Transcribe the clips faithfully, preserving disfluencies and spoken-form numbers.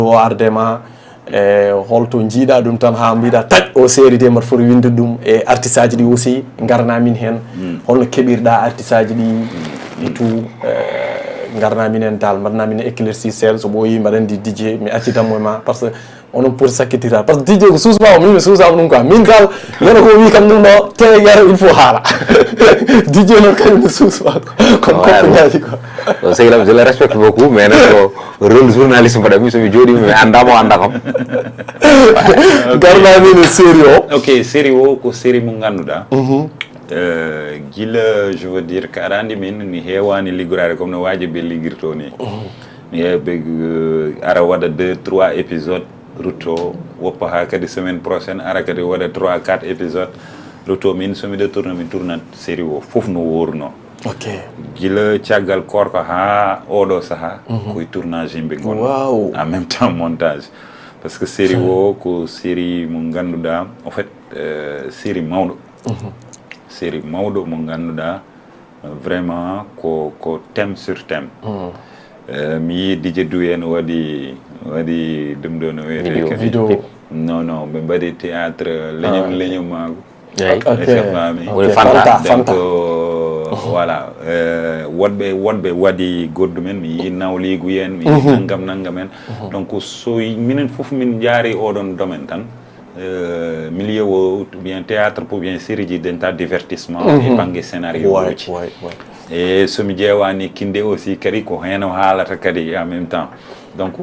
o arde ma, e holto njiiɗa ɗum tan haa mbiɗa taƴ o série de mbaɗa foti winde ɗum e artiste aji ɗi aussi ngarna min heen. Holno keɓirɗa artiste aji ɗi et tout? Ngarna min heen dal, mbaɗna min éclaircir seeɗa, so ɓooyi mbaɗa anndi DJ mi accidanmo e ma, parce que onon poti sakkitira, parce que DJ ko suusma o, min mi suusama ɗum quoi. Min dal nana ko wi kam ɗum ɗo teñere il faut haala. DJ noon kañum ne suusma ko comme koppeñaji quoi. Seylam, je le respecte beaucoup, mais nag ko rôle journaliste mbaɗa mi, somi jooɗima mi annda mo annda kam. Garɗa min e série o. Ok, série o ko série mo ngannduɗa, gila, je veux dire, ka aɗa anndi min mi heewani liggoraade comme no waaji ɓe liggirto ni. Mi heewi ɓe ara waɗa deux trois épisode, rutto, woppa haa kadi semaine prochaine ara kadi waɗa trois quatre épisode, rutto. Min so miɗo tourna mi tournat série o fof no worno. Ok. Gila caggal koorka haa oɗo saha koye tournage yimɓe ngon. Wow. En même temps montage, parce que série o ko série mo ngannduɗa en fait, euh, série mawɗo. Série mawɗo mo ngannduɗa, euh, vraiment ko ko thème sur thème. Euh, mi yii DJ Douye no waɗi waɗi ɗum ɗo no wiyetee Vidéo. Kadi. Vidéo. Non non, ɓe mbaɗi théâtre leñum Ah, ok. Leñum maagu. Eyi. Ok. Est-ce que a faami? Ok. Woni Fanta. Fanta, Donc, Fanta. euh, voilà. Euh, woɗɓe woɗɓe waɗi goɗɗum en, mi yii nawliigu en, mi yii nanngam nanngam en. Donc so minen fof min njaari oɗon domaine tan, euh, milieu o ou bien théâtre ou bien série ji dental divertissement e bannge scénario Ouais, uji. Ouais, ouais. E so mi ƴeewani kinde aussi kadi ko heen o haalata kadi en même temps. Donc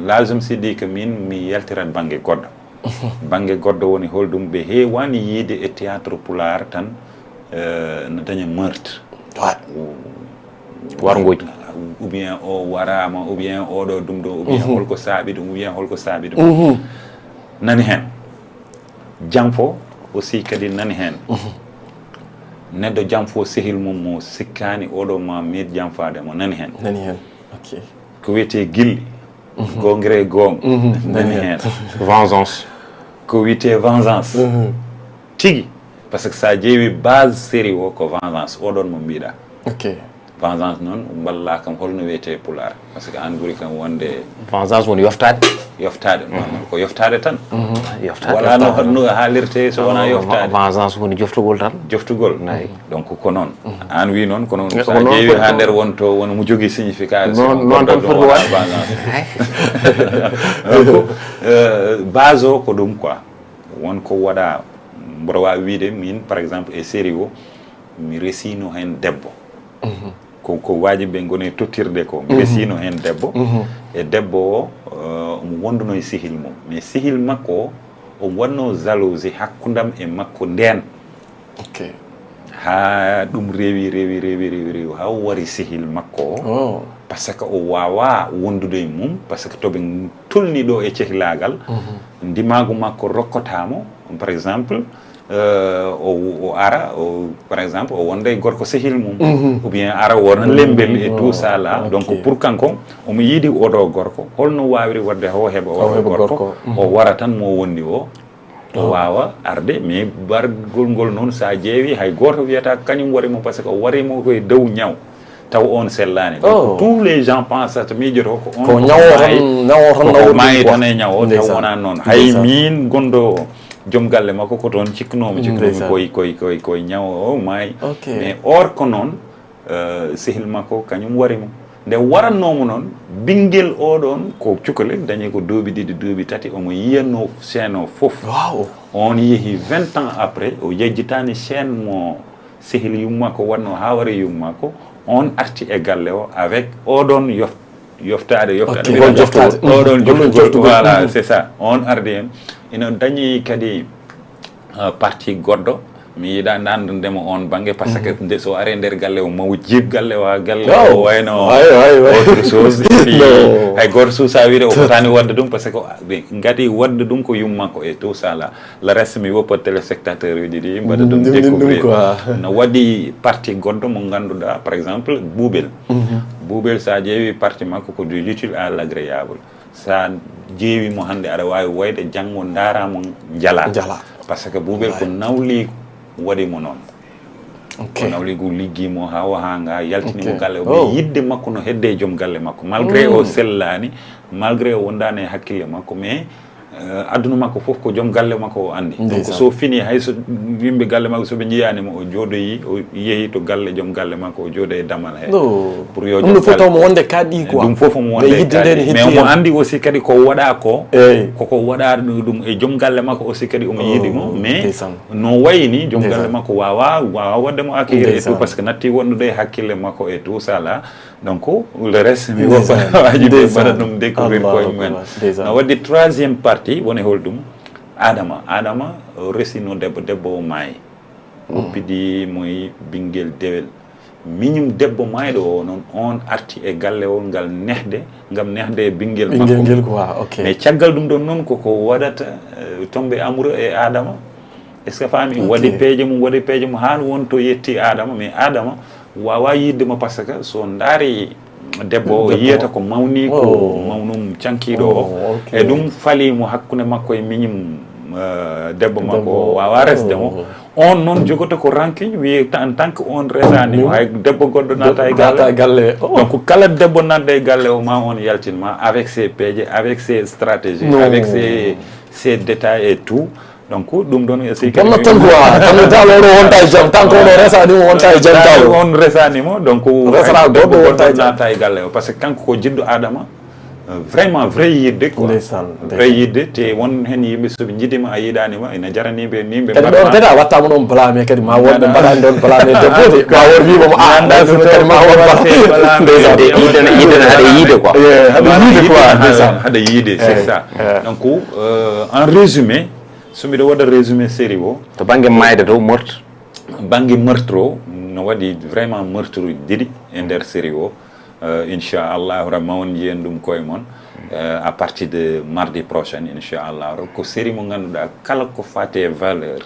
là je me suis dit que min mi yaltirat bannge goɗɗo. Bannge goɗɗo woni holɗum? Ɓe heewani yiide e théâtre pulaar tan, euh, no daña meurtre. Ouais. Warngoji. Ou bien o waraama ou bien oɗo ɗum ɗo ou bien holko saabi ɗum ou bien holko saabi ɗum. Nani heen. Janfo aussi kadi nani heen. Neɗɗo janfo sehil mum mo sikkaani oɗo ma miid janfaade mo, nani heen. Nani heen. Ok. Ko wiyetee gilli, goongre goong, nani heen. Vengeance. Ko wiyetee vengeance. Tigi. Parce que so a ƴeewi base série o ko vengeance, oɗon mo mbiɗa. Ok. Vengeance noon mballa kam holno wiyetee pulaar, parce que an ɓuri kam wonde. Vengeance woni yoftaade. Yoftaade noon ko yoftaade tan. Yoftaade. Wala no honno haalirte so wona yoftaade. Vengeance woni joftugol tan. Joftugol. Nayi. Donc ko noon. An wi noon ko noon Ko sa noon ƴeewi ko- ha nder wonto won mujogi signification. Noon- noon tan Goɗɗo foti wona waɗde. Vengeance. Donc, euh, base o ko ɗum quoi. Won ko waɗa mboɗo wawi wiide min par exemple e série o mi resino hen debbo. Ko ko waji ɓe goni tottirde ko mi resino hen debbo. E debbo o euh, omo wonduno e sehil mum, mais sehil makko o omo wanno jalousie hakkudam e makko nden. Ok. Ha ɗum rewi rewi rewi rewi rewi ha o wari sehil makko o. Oh. Par ce que o wawa wondude e mum par ce que toɓe tolni ɗo e cehlagal. Ndimagu makko rokkotamo par exemple euh, o, o ara o, par exemple o wonda e gorko sehil mum ou bien ara wona lembel et tout ça là. Ok. Donc pour kanko omo yiidi oɗo gorko holno wawiri wadde hawo heɓa Hawo oɗo heɓa gorko gorko. O wara tan mo wonni o o wawa arde mais bargol ngol noon sa ƴeewi hay goto wiyata kañum wari mo par ce que o wari mo koye dow ñaw. Taw on sellani. Oh. Donc tous les gens pensent to miijoto ko on Ko ñawo tan- ñawo tan ko nawori ɗum maayi quoi. Tan e ñawo taw Ndeysaan. Wona noon hay Ndeysaan. Min gonɗo joom galle makko ko toon cikkunomi cikkunomi Ndeysaan. Koye koye koye koye ñawo o maayi. Ok. Mais or ko noon euh, sehil makko kañum wari mo nde warannomo noon. Ɓinguel oɗon ko cukale dañi ko duuɓi ɗiɗi duuɓi tati omo yiyanno chaîne o foof. Wow. On yeehi vingt ans après o yejjitani chaîne mo sehil yumma ko wanno ha wari yumma ko on arti e galle o avec oɗon yof, yoftade yoftade Ok. Ngol joftugol. Oɗon Ngol joftugol joftugol. Voilà c'est ça on ardi hen. Ina dañi kadi euh, parti goɗɗo mi yiɗa nandudemo on banggue par ce que nde so ari nder galle o maw jiib galle o ha galle o wayno autre chose et puis hay goto suusa wiide o fotani wadde ɗum par ce que ɓe gadi wadde ɗum ko yumma ko e tout ça là. Le reste mi woppa téléspectateur uji ɗi mbaɗa ɗum découvrir no waɗi parti goɗɗo mo ganduɗa par exemple buubel. Buubel sa ƴeewi parti makko ko du l'utile à l'agréable. Sa ƴeewi mo hande aɗa wawi wayde janggo daramo jala. Jala. Par ce que buubel ko nawligu waɗi mo noon. O nawli ko liggi mo haa o haa nga, yaltini mo galle o. Mais yiɗde makko no hedde e joom galle makko. Malgré o sellaani, malgré o wondaani e hakkille makko, mais, euh, aduna makko fof ko joom galle makko o anndi. Donc, so fini, hay so yimɓe galle makko, so ɓe njiyaani mo, o jooɗoyi, o yehi to galle joom galle makko, o jooɗo e damal he. Pour yo ɗum ɗo fof taw mo wonde kaaɗi quoi. Ɗum fof mo wonde kaaɗi. Mais omo anndi aussi kadi ko waɗa ko, koko waɗa ɗum e joom galle makko aussi kadi omo yiɗi mo. Mais no wayi ni, joom galle makko waawa, waawa waɗde mo accueillir et tout, parce que natti wondude e hakkille makko et tout ça là. Donc, le reste, mi waaji ɓe mbaɗa ɗum découvrir koye mumen. No waɗi troisième partie, woni holɗum? Adama. Adama resino debbo, debbo o maayi. Woppidi mo e ɓinngel dewel. Miñum debbo maayɗo o noon, on arti e galle o ngal nehde, ngam nehde e ɓinngel makko. Mais caggal ɗum ɗon noon, koko waɗata, eh, tombé amoureux e Adama. Est-ce que faami? Waɗi peeje mum, waɗi peeje mum, haa won to yetti Adama, mais Adama waawa yiɗde mo, parce que so ndaari debbo o, yiyata ko mawni, ko mawnum cankiiɗo o. E ɗum fali mo hakkunde makko e miñum, eh, debbo makko o, waawa resde mo. On noon jogoto ko ranking, wiye ta-, en tant que on resani mo, hay debbo goɗɗo naata e galle. Donc kala debbo naatde e galle o, ma on yaltin ma avec ses peeje, avec ses stratégies, avec ses, ses détails et tout. Donc ɗum ɗon aussi kadi bonnat tan quoi, tan dal oɗo wonta e jam, tan ko oɗo resani mo, wonta e jam taw. On resani mo, donc resata goɗɗo, wonta e jam, naata e galle o, parce que kanko ko jiɗɗo Adama, euh, vraiment vrai yiɗde quoi. Vrai yiɗde, te won hen yimɓe so ɓe njiɗima, a yiɗanima, ina jarani ɓe ni ɓe kadi mbaɗa. Ɗon kadi a wattama ɗon blâme kadi, ma won ɓe mbaɗani ɗon blâme debbo de, ma won wiɓe mo, ah, kadi ma won blâme. Yiɗde, yiɗde haɗa yiide quoi. Haɗa yiide quoi, haɗa yiide, c'est ça. Donc, euh, en résumé, so miɗo waɗa résumé série o, to banggue mayde to, meurtre, banggue meurtre o, no waɗi vraiment meurtre uji ɗiɗi e nder série o. Euh, inchallahu rabbi, ma on njiyen ɗum koye mon, euh, à partir de mardi prochain, inchallahu rabbi. Ko série mo ngannduɗaa, kala ko faate valeur,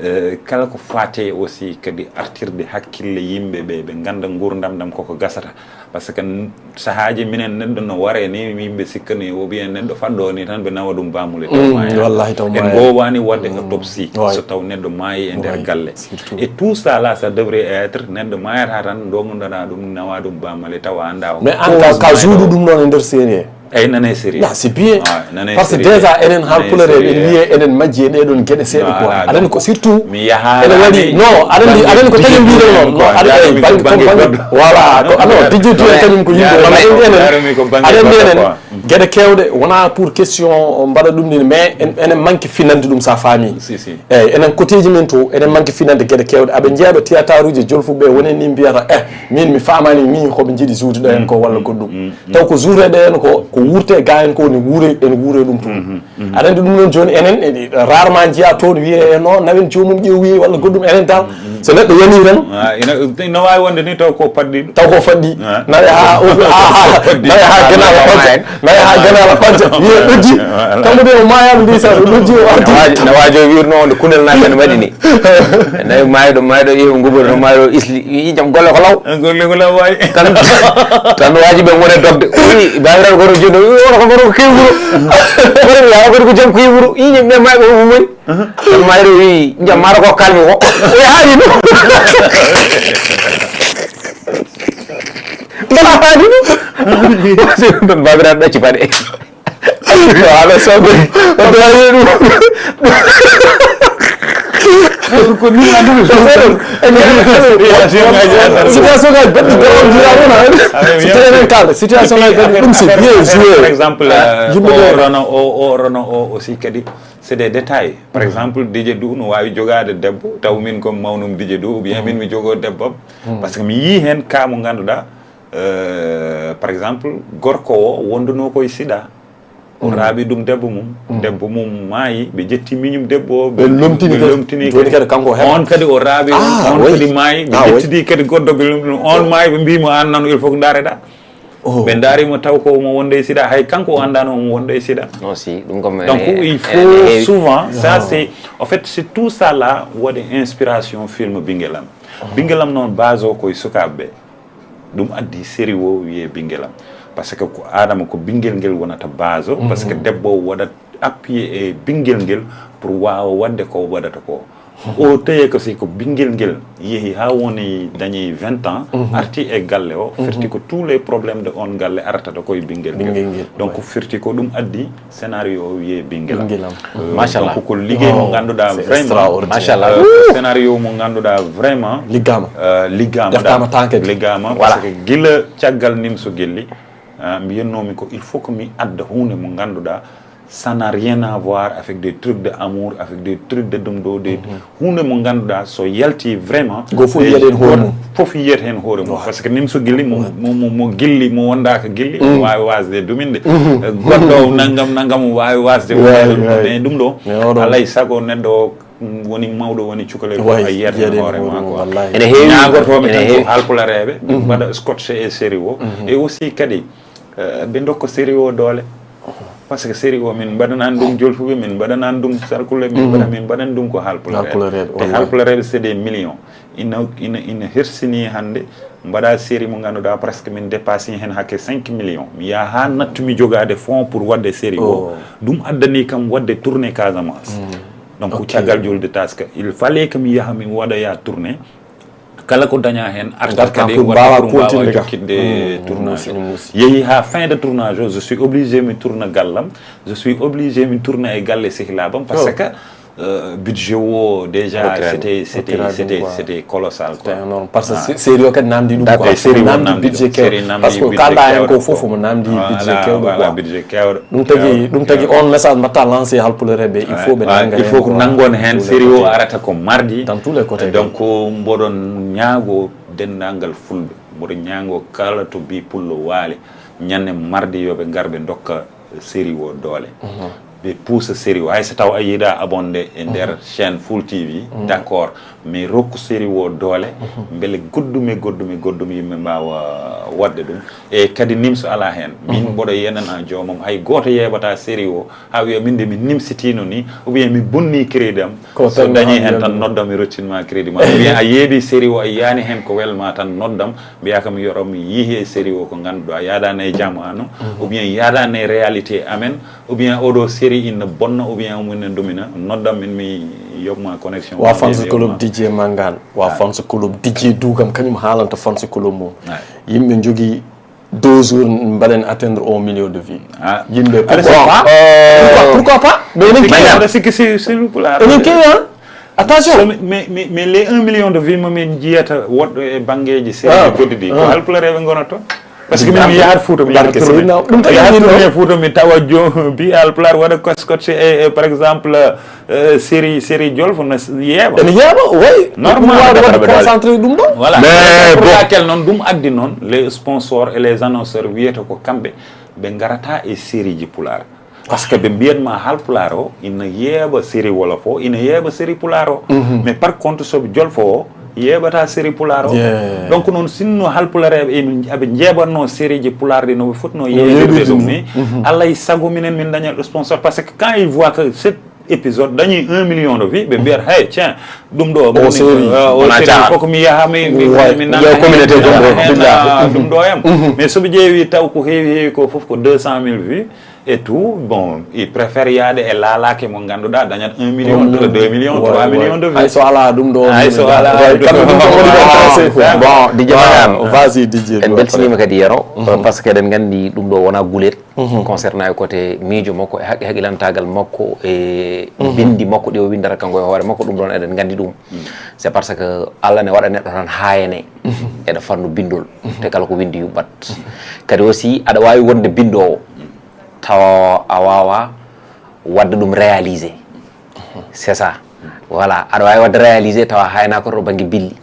euh, kala ko faate aussi kadi artirde hakkille yimɓe ɓe, ɓe ngannda nguurndam ɗam koko gasata. Parce que n-, sahaaji minen neɗɗo no ware ni, yimɓe sikkani o ɓiyen neɗɗo faɗɗo ni tan ɓe nawa ɗum bamule taw maaya. Wallahi taw maaya. En gowani waɗde autopsie so taw neɗɗo maayi e nder galle. Et tout ça là, ça devrait être, neɗɗo maayata tan, doguɗa ɗum, nawa ɗum bamale taw a annda. Mais an ka, ka juuɗu ɗum ɗon e nder série. Eyyi, nane série. Non, c'est bien. Parce que déjà enen haalpulaar en, en wiye enen majji e ɗeɗon geɗe seeɗa quoi. Aɗa anndi ko surtout mi yaha ene waɗi, non, aɗa anndi, aɗa anndi ko tagi mbiɗen noon, non, aɗa anndi banggue, banggue goɗɗo. Voilà, ko, ah non, tijjiti en kañum ko yimɓe, aɗa anndi enen geɗe kewɗe wona pour question mbaɗa ɗum ni, mais en, enen manque finande ɗum, sa faami. Eyyi, enen côtéji men to enen manque finande geɗe kewɗe. Aɓe njeeya ɗo théâtre uji, jolfuɓe woni ni mbiyata, eh, min mi faamani min hoɓe njiɗi juude ɗo en ko walla goɗɗum. Taw ko juureɗe en ko, ko wurte ga en ko, ne wuure, en wuure ɗum to. Aɗa anndi ɗum noon jooni enen, e, rarement njiya toon wiye e no nawen joomum ƴeewi walla goɗɗum, enen dal so neɗɗo yani tan. Ah, ina, ina waawi wonde ni taw ko paɗɗiɗo. Taw ko faɗɗi. Nawe ha, nawe ha genal pajja. Nawe ha genal pajja. Wiye ɗojji. Kamɓe de o maayano ndeysan, o ɗojji o arti. Na waajo wirno wonde kunel naɓe no waɗi ni. Nawi maayɗo, maayɗo ƴeewi ngubo no maayɗo isli. Wi jam golle ko law. Golle ko law waay. Tan, tan waaji ɓe ngone dogde. Wi baawiraɗo goto joɗɗo. Wi oɗo ko goto ko kewi wuro. Goto wi haa goto ko jam ko wuro. Wi jam ɓe maayɓe ko ngoni. Tan maayɗo wi jam mara ko kalmi ko. Wi haali no. Mbala haali no. Tan baawiraɗo ɗacci paɗe. Ala sabu. Ko ni andu. Situation ngaji baɗɗi dara on jira wona. Situation ngaji baɗɗi ɗum c'est bien joué. Par exemple, yimɓe o rono o, o rono o aussi kadi c'est des détails. Par exemple, Didier Dou no wawi jogade debbo, taw min comme mawnum Didier Dou, ou bien min mi jogo debbo. Parce que mi yi hen ka mo ganduɗa, euh, par exemple, gorko o wonduno koye sida. O raaɓi ɗum debbo mum. Debbo mum maayi, ɓe ƴetti miñum debbo o, ɓe lomtini kadi. Lomtini joni kadi. Kadi kanko o heɓa. On kadi o raaɓi on, ah, on oui. Kadi maayi, ɓe, ah, oui. Ƴettidi kadi goɗɗo ɓe lomtini. On maayi, ɓe mbi mo an nano il faut ko ndareɗa. Oh. Ɓe ndaari mo taw ko omo wonde e sida, hay kanko o anndano omo wonde e sida. Non, si, ɗum ko donc, il faut souvent, ça c'est, en fait, c'est tout ça là waɗi inspiration film Ɓinngel am. Ɓinngel am noon, base o koye sukaaɓe ɓe. Ɗum addi série o wiyee Ɓinngel am. Parce que ko Adama, ko ɓinngel ngel wonata base o, parce que debbo o waɗat appuyer e ɓinngel ngel pour waawa waɗde ko waɗata ko. O tawi ko si ko ɓinngel ngel yehi haa woni dañi vingt ans, arti e galle o, firti ko tous les problèmes de on galle arata ɗo koye ɓinngel ngel. Donc firti ko ɗum addi scénario o wiyee ɓinngel am. Machallah. Donc ko liggey mo ngannduɗaa vraiment, machallah, ko scénario mo ngannduɗaa vraiment liggama, liggama ƴeftama tanke, liggama. Parce que gila caggal Nimso Gelli, mbiyannoomi ko il faut que mi adda huunde mo ngannduɗaa ça n'a rien à voir avec des trucs de amour, avec des trucs de ɗum ɗo, des huunde mo ngannduɗaa so yalti vraiment, go fof yiyat heen hoore mum. Fof yiyat heen hoore mum. Parce que Nimso Gelli mo mo gilli, mo wondaaka gilli, mo waawi waasde duminde. Goɗɗo o nanngam nanngam o waawi waasde, mais ɗum ɗo alay sago neɗɗo o woni mawɗo, woni cukalel, fof a yiyat heen hoore ma quoi. Ene heewi, ñaagotoomi tan ko halpulareeɓe mbaɗa scotché e série o, et aussi kadi ɓe ndokka série o doole. Parce que série o min mbaɗanani ɗum jolfuɓe, min mbaɗanani ɗum sarkule, min mbaɗa min mbaɗani ɗum ko halpulareeɓe. Te halpulareeɓe c'est des millions. Ina ina ina hersini hannde mbaɗa série mo ngannduɗaa presque min dépassé heen hakke cinq millions. Mi yaha haa nattu mi jogaade fonds pour waɗde série o. Ɗum addani kam waɗde tournée Casamance. Donc caggal julde taska il fallait que mi yaha mi waɗoya tournée. Kala ko daña heen arta kadi waɗa pour mbawa jokkitde tournage. Yehi ha fin de tournage o, je suis obligé mi tourna gallam, je suis obligé mi tourna e galle sehilabam parce que budget o déjà c'était c'était c'était c'était colossal quoi. Parce que série o kadi namdi ɗum quoi. Série o namdi budget kewɗo parce que kalɗa hen ko fof omo namdi budget kewɗo quoi. Budget kewɗo. Ɗum tagi ɗum tagi on message mbatta lancé halpulareɓe, il faut ɓe nanga, il faut ko nangon hen. Série o arata ko mardi dans tous les côtés. Donc mboɗon ñaago denndangal fulɓe, mboɗo ñaago kala to bi pullo waali, ñande mardi yoɓe ngar ɓe dokka série o doole. Ɓe puusa série o, hay so taw a yiɗa abonde e nder chaîne Full T V, d'accord, mais rokku série o doole, mbele goɗɗum e goɗɗum e goɗɗum yimɓe mbawa waɗde ɗum. E kadi nimso ala hen. Min mboɗo yenana joomam, hay gooto yeeɓata série o ha wiya min de mi nimsitino ni, ou bien mi bonni crédit am. So dañi hen tan noddam, mi roccinma crédit ma, ou bien a yeeɓi série o a yiyani hen ko welma tan noddam, mbiya kam yo ɗo mi yiihi e série o ko ganduɗa yaadani e jam ano, ou bien yaadani e réalité amen, ou bien oɗo série ina bonna, ou bien omo ina domina, noddam min mi yoɓma connexion. Wa fans club D J Mangan, wa fans club D J Dugam, kañum haalanta fans club mum. Yimɓe jogui deux jours mbaɗen atteindre un million de vues. Yimɓe pourquoi pas? Pourquoi pas? Mais enen kewi, enen kewi, hein? Attention. Mais mais mais les un million de vues mo min jiyata woɗɗo e banggueji série goɗɗi ɗi ko halpulareɓe gonata toon. Parce que min mi yahat Fouta, mi yahat tourné, mi yahat tourné Fouta, mi tawa jo bi halpular waɗa scotché e par exemple série série Jolfo no yeeɓa. Ene yeeɓa, oui. Normal. Waɗa concentré ɗum ɗo. Voilà. Mais pour laquelle noon ɗum addi noon les sponsors et les annonceurs wiyata ko kamɓe ɓe garata e série ji pular. Parce que ɓe mbiyatma halpular o ina yeeɓa série wolof o, ina yeeɓa série pular o. Mais par contre soɓe Jolfo o yeeɓata série pular o. Donc noon sinno halpulareɓe aɓe jeeɓatno série ji pular ɗi noɓe fotno yeeɓirde ɗum ni, alay sago minen min daña sponsor. Parce que quand il voit que cette épisode dañi un million de vues, ɓe mbiyata hey tiens, ɗum ɗo o série fof ko mi yaha mi mi nana communauté ɗum ɗo yam. Mais soɓe ƴeewi taw ko heewi heewi ko foof ko deux cent mille vues et tout, bon, il préfère yaade e laalake mo ganduɗa dañat un million deux million trois million de vues. Hay so ala ɗum ɗo, hay so ala. Bon, D J Mariam, vas-y D J. En beltinima kadi Yero, parce que eɗen gandi ɗum ɗo wona gulet. Concernant e côté miijo makko e haqqe haqqilantagal makko e bindi makko ɗi o windata kanko e hoore makko, ɗum ɗon eɗen gandi ɗum. C'est parce que Allah ne waɗa neɗɗo tan hayane eɗa fannu bindol, te kala ko windi yuɓɓat. Kadi aussi aɗa wawi wonde bindowo tawa a wawa wadde ɗum réalisé. C'est ça. Voilà, aɗa wawi wadde réalisé tawa haynako to banggue billi.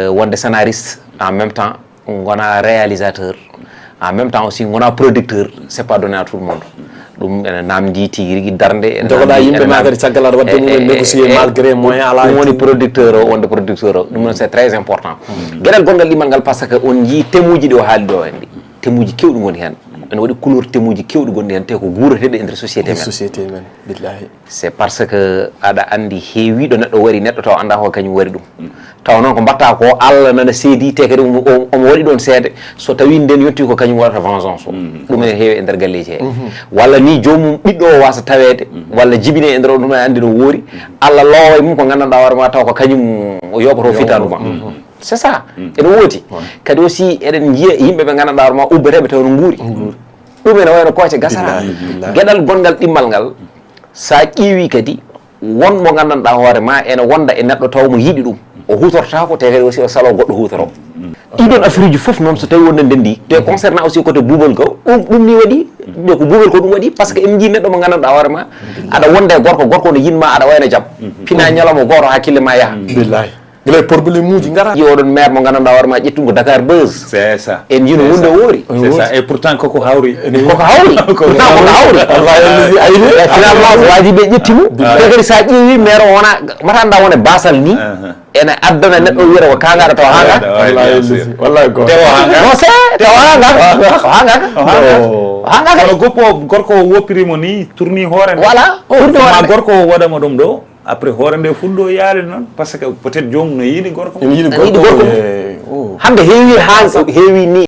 Wonde scénariste en même temps gona réalisateur, en même temps aussi gona producteur, c'est pas donné à tout le monde. Ɗum ene namdi tigi rigui darde, jogoɗa yimɓe ma kadi caggal aɗa wadde mumen négocier malgré moyen ala. Ɗum woni producteur o, wonde producteur o, ɗum noon c'est très important. Gueɗal gongal ɗimal ngal, parce que on jii temuji ɗi o haali ɗo en ɗi, temuji kewɗi goni hen. Ene waɗi couleur temuji kewɗi gonɗi hen, te ko guureteɗe e nder société men. Société men, billahi. C'est parce que aɗa andi heewiɗo neɗɗo wari neɗɗo taw anda ko kañum wari ɗum. Taw noon ko mbatta ko Allah nana seedi te kadi omo omo waɗi ɗon seede, so tawi nden yonti ko kañum waɗata vengeance o. Ɗum ene heewi e nder galleji he. Walla ni joomum ɓiɗɗo o wasa taweede walla jibine e nder o, ɗum e andi no woori. Allah lowa e mum ko gandanɗa hoore ma taw ko kañum o yoɓoto fitandu ma. C'est ça. Ene woodi. Kadi aussi eɗen njiya yimɓe ɓe gandanɗa hoore ma ubbeteɓe taw no nguuri. Ɗum ene wayno kooce gasata. Geɗal gongal ɗimmal ngal, sa ƴeewi kadi won mo gandanɗa hoore ma ene wonda e neɗɗo taw mo yiɗi ɗum, o hutortako te kadi aussi o salo goɗɗo hutoro. Ɗiɗon affaire uji fof noon so tawi wonde ndendi te concernant aussi côté buubal ko ɗum ɗum ni waɗi. Ɓe ko buubal ko ɗum waɗi parce que en jii neɗɗo mo gandanɗa hoore ma aɗa wonda e gorko, gorko no yinma aɗa wayno jam, pina ñalawma goto hakkille ma yaha. Billahi. Gila problème uji ngara. Yi oɗon maire mo gandanɗa hoore ma ƴettum ko Dakar Buzz. C'est ça. En jino wonde woori. C'est ça. Et pourtant koko hawri. Koko hawri. Pourtant koko hawri. Finalement waji ɓe ƴetti mo. Te kadi sa ƴeewi maire o wona mata anda wona basal ni. Ene addana neɗɗo wiyata ko kangara taw hanga. Wallahi gor. Taw hanga. Non c'est taw hanga. Hanga. Hanga. Kono goppo gorko o woppirimo ni tourni hoore. Voilà. Tourni hoore. Ma gorko o waɗamo ɗum ɗo. Après hoore nde fulɗo yaade noon parce que peut être joomum no yiɗi gorko. Ene yiɗi gorko. Hannde heewi ha heewi ni.